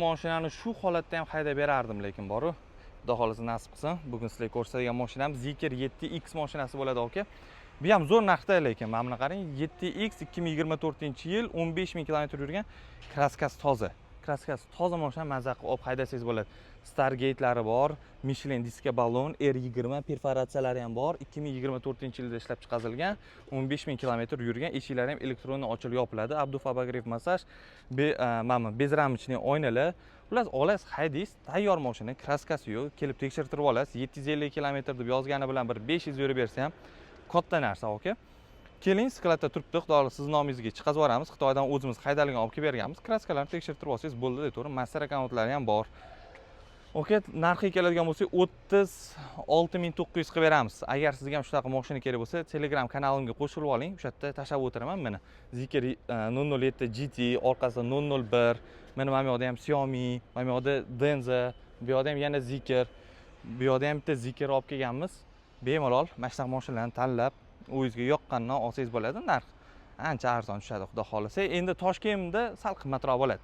Mashinani shu holatda ham haydab berardim, lekin boru, Xudo xohlasa, nasib qilsin. Bugun sizlarga ko'rsatadigan mashinam Zeekr 7X mashinasi bo'ladi, aka. Bu ham zo'r narxda, lekin mana buni qarang, 7X, 2024-yil, 15 ming kilometr yurgan, краска si toza. Краска si toza mashina, maza qilib olib haydasangiz bo'ladi. Stargate'lari bor, Michelin diska balon, R20 perforatsiyalari ham bor. 2024-yilda ishlab chiqarilgan, 15 ming kilometr yurgan, eshiklari ham электронный ochilib yopiladi. Обдув, обогрев, massaj, mana безрамочный oynalar. Xullas, olasiz, haydaysiz, tayyor mashina, краска si yo'q, kelib tekshirtirib olasiz. 750 kilometr deb yozgani bilan bir 500 yurib bersa ham katta narsa, aka. Keling, склад da turibdi, Xudo xohlasa, sizni nomingizga chiqazib yuboramiz. Xitoydan o'zimiz haydalgan olib kelib berganmiz. Краска larni tekshirtirib olsangiz bo'ldi, to'g'ri. Master akkauntlari ham bor. Okey, narxiga keladigan bo'lsak, 36 900 qilib beramiz. Agar sizga ham shunaqa mashina kerak bo'lsa, Telegram kanalimga qo'shilib oling. O'sha yerda tashlab o'tiraman. Mana Zeekr 007 GT, orqasida 001, mana bu yoqda ham Xiaomi, mana bu yoqda Denza, bu yoqda ham yana Zeekr, bu yoqda ham bitta Zeekr olib kelganmiz. Bemalol mana shunaqa mashinalarni tanlab, o'zingizga yoqqanidan olsangiz bo'ladi. Narx ancha arzon tushadi, Xudo xohlasa. Endi Toshkentda sal qimmatroq bo'ladi.